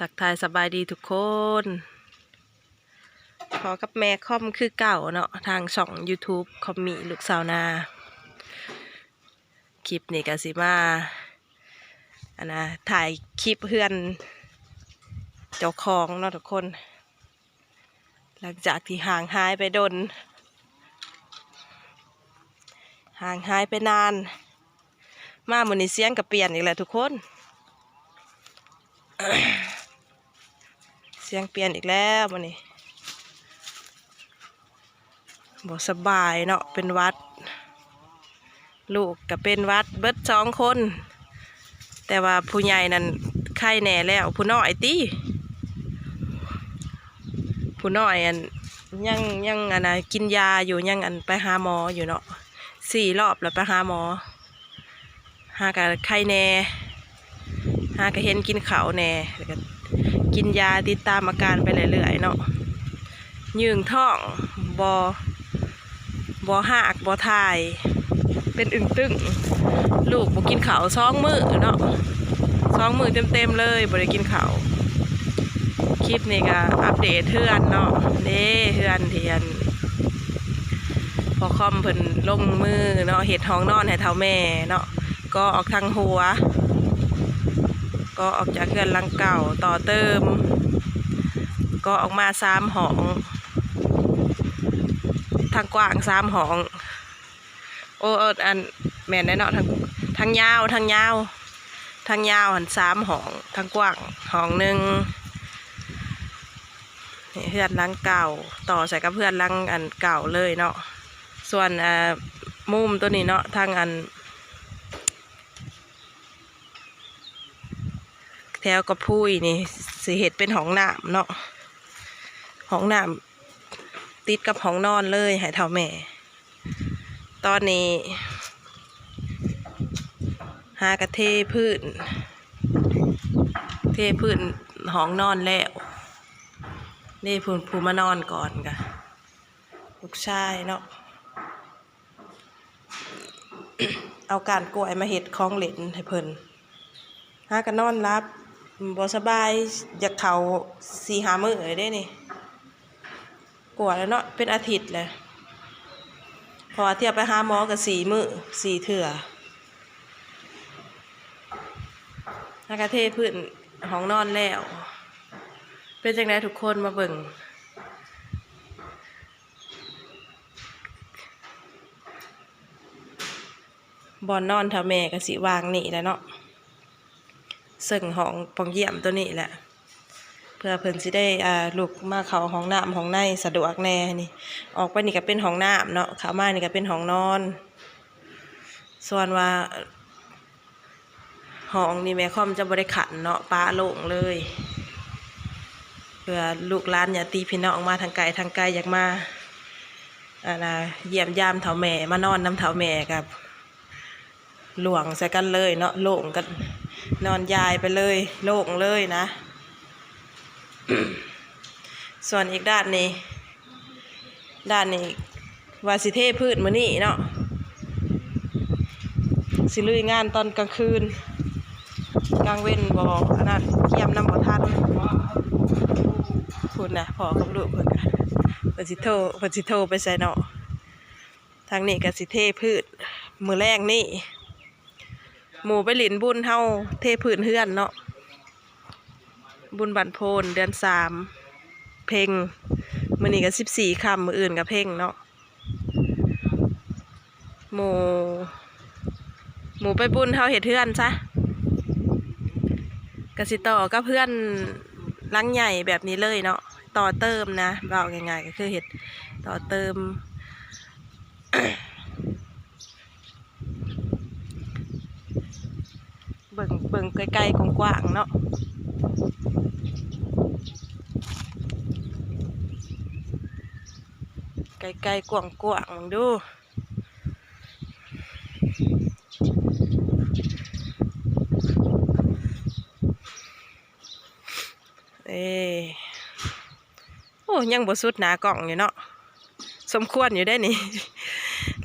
ທັກທາຍສະບາຍດີທຸກຄົນ ພໍ້ກັບແມ່ຄອມຄືເກົ່າເນາະ ທາງຊ່ອງ YouTube ຄອມມີລູກຊາວນາ. ຄລິບນີ້ກະຊິມາ ອັນນະ ຖ່າຍຄລິບເຮືອນເຈົ້າຂອງເນາະທຸກຄົນ. ຫຼັງຈາກທີ່ຫ່າງຫາຍໄປດົນ ຫ່າງຫາຍໄປນານ ມາມື້ນີ້ສຽງກະປ່ຽນອີກແລ້ວທຸກຄົນ ສຽງປ່ຽນອີກແລ້ວມື້ນີ້ ບໍ່ສະບາຍເນາະ ເປັນຫວັດ ລູກກະເປັນຫວັດເບິດສອງຄົນ ແຕ່ວ່າຜູ້ໃຫຍ່ນັ້ນໄຄແດ່ແລ້ວ ຜູ້ນ້ອຍຕິ ຜູ້ນ້ອຍອັນ ຍັງ ຍັງອັນນະ ກິນຢາຢູ່ ຍັງອັນໄປຫາໝໍຢູ່ເນາະ ສີ່ຮອບແລ້ວໄປຫາໝໍ ຫາກະໄຄແດ່ ຫາກະເຫັນກິນເຂົ້າແດ່ ແລ້ວກະກິນຢາຕິດຕາມອາການໄປເລື້ອຍໆເນາະ ຍືງທ້ອງ ບໍ່ ບໍ່ຮາກບໍ່ຖ່າຍ ເປັນອຶ້ງຕຶ້ງ ລູກບໍ່ກິນເຂົ້າສອງມື້ເນາະ ສອງມື້ເຕັມໆເລີຍບໍ່ໄດ້ກິນເຂົ້າ. ຄລິບນີ້ກະອັບເດດເຮືອນເນາະ ເດ້ ເຮືອນທີ່ອັນ ພໍ່ຄອມເພິ່ນລົງມືເນາະ ເຮັດຫ້ອງນອນໃຫ້ເຖົ້າແມ່ເນາະ ກໍອອກທາງຫົວ ກໍອອກຈາກເຮືອນຫຼັງເກົ່າ ຕໍ່ເຕີມ ກໍອອກມາສາມຫ້ອງ ທາງກວ້າງສາມຫ້ອງ ໂອ້ ອັນ ແມ່ນແຫຼະເນາະ ທາງ ທາງຍາວ ທາງຍາວ ທາງຍາວຫັ້ນສາມຫ້ອງ ທາງກວ້າງຫ້ອງໜຶ່ງ ນີ້ເຮືອນຫຼັງເກົ່າ ຕໍ່ໃສ່ກັບເຮືອນຫຼັງອັນເກົ່າເລີຍເນາະ. ສ່ວນ ອ່າ ມຸມໂຕນີ້ເນາະ ທາງອັນ ແຖວກະພຸ້ຍນີ້ ຊິເຮັດເປັນຫ້ອງນ້ຳເນາະ ຫ້ອງນ້ຳຕິດກັບຫ້ອງນອນເລີຍໃຫ້ເຖົ້າແມ່. ຕອນນີ້ຫາກະເທພື້ນ ເທພື້ນຫ້ອງນອນແລ້ວ ນີ້ຜູ້ ຜູ້ມານອນກ່ອນກະລູກຊາຍເນາະ ເອົາກ້ານກ້ວຍມາເຮັດຂອງຫຼິ້ນໃຫ້ເພິ່ນ ຫາກະນອນຫຼັບ ບໍ່ສະບາຍ ຢາກເຂົ້າສີ່ຫ້າມື້ແລ້ວເດ້ນີ້ ກວ່າແລ້ວເນາະ ເປັນອາທິດແລ້ວ ເພາະວ່າທ່ຽວໄປຫາໝໍກະສີ່ມື້ ສີ່ເທື່ອ ຫາກະເທພື້ນຫ້ອງນອນແລ້ວ. ເປັນຈັ່ງໃດທຸກຄົນ ມາເບິ່ງ ບ່ອນນອນເຖົ້າແມ່ກະຊິວາງນີ້ແຫຼະເນາະ ເຊິ່ງຫ້ອງປ່ອງຢ້ຽມໂຕນີ້ແຫຼະ ເພື່ອເພິ່ນຊິໄດ້ ອ່າ ລຸກມາເຂົ້າຫ້ອງນ້ຳຫ້ອງໃນສະດວກແດ່. ນີ້ ອອກໄປນີ້ກະເປັນຫ້ອງນ້ຳເນາະ ເຂົ້າມານີ້ກະເປັນຫ້ອງນອນ. ສ່ວນວ່າ ຫ້ອງນີ້ແມ່ຄອມຈະບໍ່ໄດ້ຂັນເນາະ ປະໂລ່ງເລີຍ ເພື່ອລູກຫຼານຍາດຕິພີ່ນ້ອງມາທາງໄກທາງໄກ ຢາກມາ ອັນນະ ຢ້ຽມຢາມເຖົ້າແມ່ ມານອນນຳເຖົ້າແມ່ ກະຫຼວງໃສ່ກັນເລີຍເນາະ ໂລ່ງກັນ ນອນຢາຍໄປເລີຍ ໂລ່ງເລີຍນະ. ສ່ວນອີກດ້ານນີ້ ດ້ານນີ້ວ່າຊິເທພື້ນມື້ນີ້ເນາະ ຊິລຸຍງານຕອນກາງຄືນ ກາງເວັນບໍ່ ອັນນັ້ນ ກຽມນຳບໍ່ທັນ. ພຸ້ນນະ ພໍ່ກັບລູກເພິ່ນກະ ເພິ່ນຊິໂທ ເພິ່ນຊິໂທໄປໃສເນາະ. ທາງນີ້ກະຊິເທພື້ນ ມື້ແລງນີ້ ໝູ່ໄປຫຼິ້ນບຸນເຮົາ ເທພື້ນເຮືອນເນາະ ບຸນບ້ານໂພນເດືອນສາມ ເພັງ ມື້ນີ້ກະສິບສີ່ຄ່ຳ ມື້ອື່ນກະເພັງເນາະ. ໝູ່ ໝູ່ໄປບຸນເຮົາເຮັດເຮືອນຊະ ກະຊິຕໍ່ກັບເຮືອນຫຼັງໃຫຍ່ແບບນີ້ເລີຍເນາະ ຕໍ່ເຕີມນະ ເວົ້າງ່າຍໆກະຄືເຮັດຕໍ່ເຕີມ. ເບິ່ງ ເບິ່ງໄກໆກວ້າງໆເນາະ ໄກໆກວ້າງໆເບິ່ງດູ. ເອີ ໂອ້ ຍັງບໍ່ສຸດໜ້າກ້ອງຢູ່ເນາະ ສົມຄວນຢູ່ເດ້ນີ້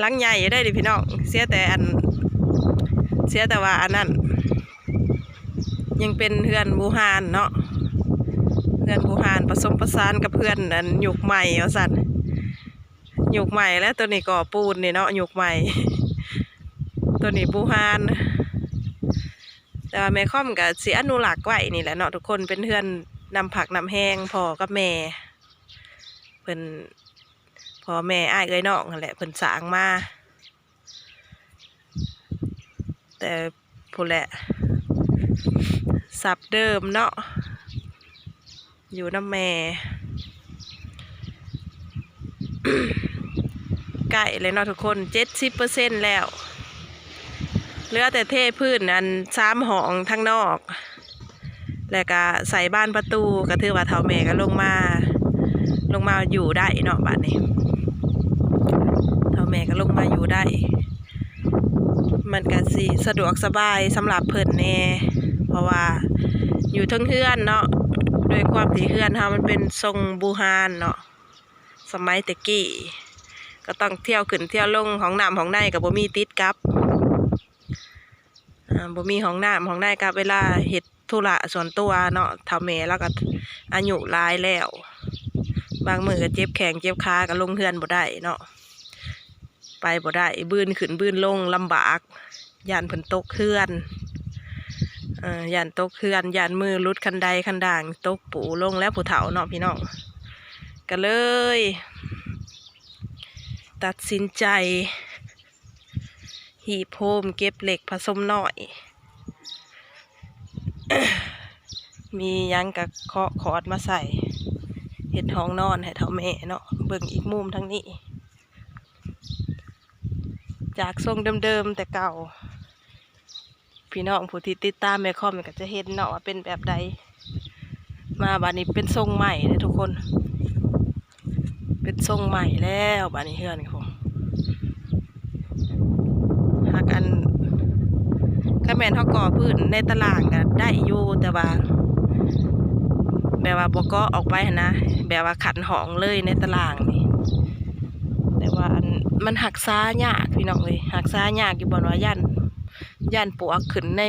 ຫຼັງໃຫຍ່ຢູ່ເດ້ນີ້ພີ່ນ້ອງ ເສຍແຕ່ອັນ ເສຍແຕ່ວ່າອັນນັ້ນ ຍັງເປັນເຮືອນບູຮານເນາະ ເຮືອນບູຮານປະສົມປະສານກັບເຮືອນອັນຍຸກໃໝ່ວ່າຊັ້ນ. ຍຸກໃໝ່ແລ້ວ ໂຕນີ້ກໍ່ປູນນີ້ເນາະ ຍຸກໃໝ່ ໂຕນີ້ບູຮານ. ແຕ່ວ່າແມ່ຄອມກໍຊິອະນຸລັກໄວ້ນີ້ແຫຼະເນາະທຸກຄົນ ເປັນເຮືອນນ້ຳພັກນ້ຳແຮງພໍ່ກັບແມ່ເພິ່ນ ພໍ່ແມ່ອ້າຍເອື້ອຍນ້ອງຫັ້ນແຫຼະ ເພິ່ນສ້າງມາ ແຕ່ພຸ້ນແຫຼະ ຊັບເດີມເນາະ ຢູ່ນຳແມ່. ໃກ້ແລ້ວເນາະທຸກຄົນ ເຈັດສິບເປີເຊັນແລ້ວ ເຫຼືອແຕ່ເທພື້ນອັນສາມຫ້ອງທາງນອກ ແລ້ວກະໃສ່ບານປະຕູ ກະຖືວ່າເຖົ້າແມ່ກະລົງມາ ລົງມາຢູ່ໄດ້ເນາະ ບາດນີ້ເຖົ້າແມ່ກະລົງມາຢູ່ໄດ້. ມັນກະຊິສະດວກສະບາຍສຳລັບເພິ່ນແດ່ ເພາະວ່າຢູ່ເທິງເຮືອນເນາະ ດ້ວຍຄວາມທີ່ເຮືອນເຮົາມັນເປັນຊົງບູຮານເນາະ ສະໄໝແຕ່ກີ້ ກໍຕ້ອງທ່ຽວຂຶ້ນທ່ຽວລົງ ຫ້ອງນ້ຳຫ້ອງໃນກໍບໍ່ມີຕິດກັບ ອ່າ ບໍ່ມີຫ້ອງນ້ຳຫ້ອງໃນກັບ ເວລາເຮັດທຸລະສ່ວນຕົວເນາະ ເຖົ້າແມ່ລາວກໍອາຍຸຫຼາຍແລ້ວ ບາງມື້ກໍເຈັບແຂ້ງເຈັບຂາ ກໍລົງເຮືອນບໍ່ໄດ້ເນາະ ໄປບໍ່ໄດ້ ບືນຂຶ້ນບືນລົງລຳບາກ ຢ້ານເພິ່ນຕົກເຮືອນ ເອີ ຢ້ານຕົກເຮືອນ ຢ້ານມືຫຼຸດຄັນໄດຄັນດາງ ຕົກປູ່ລົງແລ້ວຜູ້ເຖົ້າເນາະພີ່ນ້ອງ. ກໍເລີຍຕັດສິນໃຈ ຮີບໂຮມເກັບເລັກຜະສົມນ້ອຍ ມີຫຍັງກະເຄາະຂອດມາໃສ່ ເຮັດຫ້ອງນອນໃຫ້ເຖົ້າແມ່ເນາະ. ເບິ່ງອີກມຸມທາງນີ້ ຈາກຊົງເດີມໆແຕ່ເກົ່າ ພີ່ນ້ອງຜູ້ທີ່ຕິດຕາມແມ່ຄອມກໍຈະເຫັນເນາະວ່າເປັນແບບໃດ. ມາບາດນີ້ເປັນຊົງໃໝ່ເດ້ທຸກຄົນ ເປັນຊົງໃໝ່ແລ້ວບາດນີ້ເຮືອນນີ້ພຸ້ນ. ຫາກອັນ ຄັນແມ່ນເຮົາກໍ່ພື້ນໃນຕາລ່າງກໍໄດ້ຢູ່ ແຕ່ວ່າ ແບບວ່າບໍ່ກໍ່ອອກໄປຫັ້ນນະ ແບບວ່າຂັ້ນຫ້ອງເລີຍໃນຕາລ່າງນີ້ ແຕ່ວ່າອັນ ມັນຮັກສາຍາກພີ່ນ້ອງເອີຍ ຮັກສາຍາກຢູ່ບ່ອນວ່າຢ້ານ ຢ້ານປວກຂຶ້ນໃນ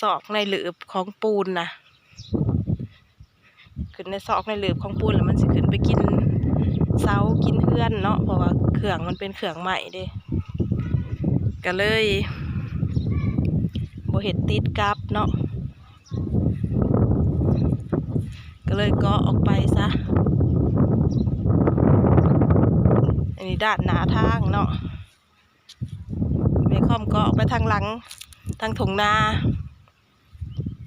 ຊອກໃນຫຼືບຂອງປູນນະ ຂຶ້ນໃນຊອກໃນຫຼືບຂອງປູນ ແລ້ວມັນຊິຂຶ້ນໄປກິນເສົາກິນເຮືອນເນາະ ເພາະວ່າເຄື່ອງມັນເປັນເຄື່ອງໄມ້ເດ້ ກະເລີຍບໍ່ເຮັດຕິດກັບເນາະ ກະເລີຍເກາະອອກໄປຊະ. ອັນນີ້ດ້ານໜ້າທາງເນາະ ແມ່ຄອມກໍອອກໄປທາງຫຼັງ ທາງທົ່ງນາ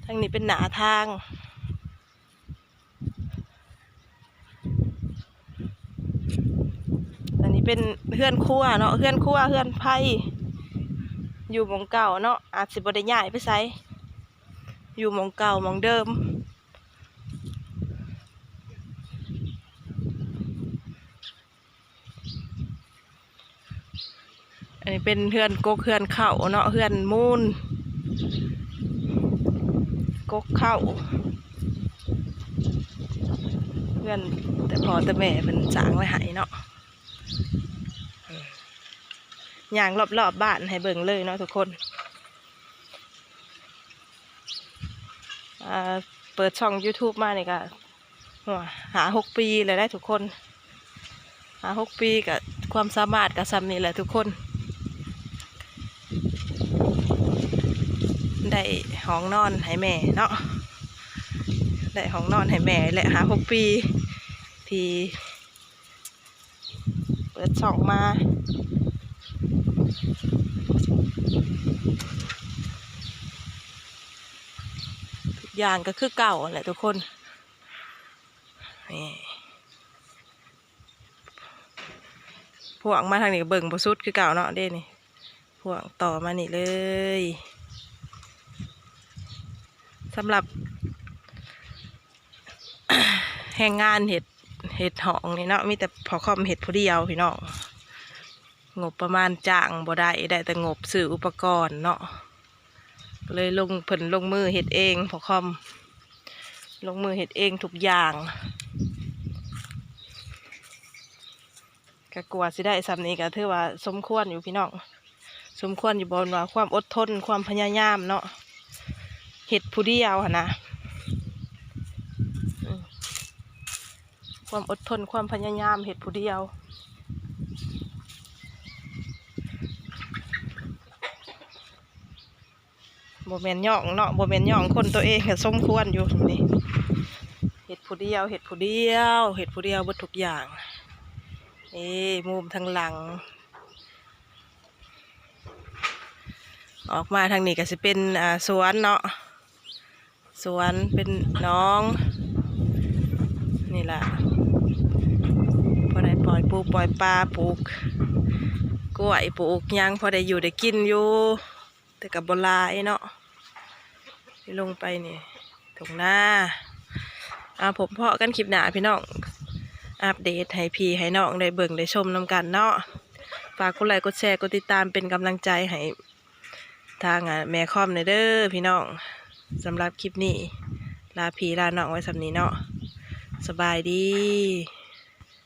ທາງນີ້ເປັນໜ້າທາງ ອັນນີ້ເປັນເຮືອນຄົວເນາະ ເຮືອນຄົວເຮືອນໄພ ຢູ່ໝ່ອງເກົ່າເນາະ ອາດຊິບໍ່ໄດ້ຍ້າຍໄປໃສ ຢູ່ໝ່ອງເກົ່າໝ່ອງເດີມ. ອັນນີ້ເປັນເຮືອນກົກເຮືອນເຄົ້າເນາະ ເຮືອນມູນ ກົກເຄົ້າ ເຮືອນແຕ່ພໍ່ແຕ່ແມ່ເພິ່ນສ້າງໄວ້ໃຫ້ເນາະ. ຍ່າງລອບໆບ້ານໃຫ້ເບິ່ງເລີຍເນາະທຸກຄົນ. ອ່າ ເປີດຊ່ອງຢູທູບມານີ້ກະ ຫ້າຫົກປີແລ້ວເດ້ທຸກຄົນ ຫ້າຫົກປີກະຄວາມສາມາດກະສ່ຳນີ້ແຫຼະທຸກຄົນ. ໄດ້ຫ້ອງນອນໃຫ້ແມ່ເນາະ ໄດ້ຫ້ອງນອນໃຫ້ແມ່ແຫຼະ ຫ້າຫົກປີທີ່ ເປີດຊ່ອງມາ ທຸກຢ່າງກໍຄືເກົ່າແຫຼະທຸກຄົນ. ນີ້ ພວກມາທາງນີ້ກໍເບິ່ງບໍ່ສຸດຄືເກົ່າເນາະ ເດ້ນີ້ ພວກຕໍ່ມານີ້ເລີຍ. ສຳລັບແຮງງານເຮັດ ເຮັດຫ້ອງນີ້ເນາະ ມີແຕ່ພໍ່ຄອມເຮັດຜູ້ດຽວພີ່ນ້ອງ ງົບປະມານຈ້າງບໍ່ໄດ້ ໄດ້ແຕ່ງົບຊື້ອຸປະກອນເນາະ ເລີຍລົງ ເພິ່ນລົງມືເຮັດເອງ ພໍ່ຄອມລົງມືເຮັດເອງທຸກຢ່າງ. ກະກວ່າຊິໄດ້ສ່ຳນີ້ກະຖືວ່າສົມຄວນຢູ່ພີ່ນ້ອງ ສົມຄວນຢູ່ບ່ອນວ່າຄວາມອົດທົນ ຄວາມພະຍາຍາມເນາະ ເຮັດຜູ້ດຽວຫັ້ນນະ. ອືມ ຄວາມອົດທົນ ຄວາມພະຍາຍາມ ເຮັດຜູ້ດຽວ. ບໍ່ແມ່ນຍ້ອງເນາະ ບໍ່ແມ່ນຍ້ອງຄົນ ໂຕເອງກໍສົມຄວນຢູ່ນີ້. ເຮັດຜູ້ດຽວ ເຮັດຜູ້ດຽວ ເຮັດຜູ້ດຽວເບິດທຸກຢ່າງ. ເອີ ມຸມທາງຫຼັງ ອອກມາທາງນີ້ກໍຊິເປັນ ອ່າ ສວນເນາະ ສວນເປັນໜອງນີ້ລະ ພໍໄດ້ປ່ອຍປູ ປ່ອຍປາ ປູກກ້ວຍ ປູກຫຍັງ ພໍໄດ້ຢູ່ໄດ້ກິນຢູ່ ແຕ່ກໍບໍ່ຫຼາຍເນາະ. ລົງໄປນີ້ທົ່ງນາ. ອ່າ ພົບພໍ້ກັນຄລິບໜ້າພີ່ນ້ອງ ອັບເດດໃຫ້ພີ່ໃຫ້ນ້ອງໄດ້ເບິ່ງໄດ້ຊົມນຳກັນເນາະ. ຝາກກົດໄລກົດແຊ ກົດຕິດຕາມ ເປັນກຳລັງໃຈໃຫ້ທາງ ອ່າ ແມ່ຄອມແດ່ເດີພີ່ນ້ອງ. ສຳລັບຄລິບນີ້ ລາພີ່ລານ້ອງໄວ້ສ່ຳນີ້ເນາະ. ສະບາຍດີ.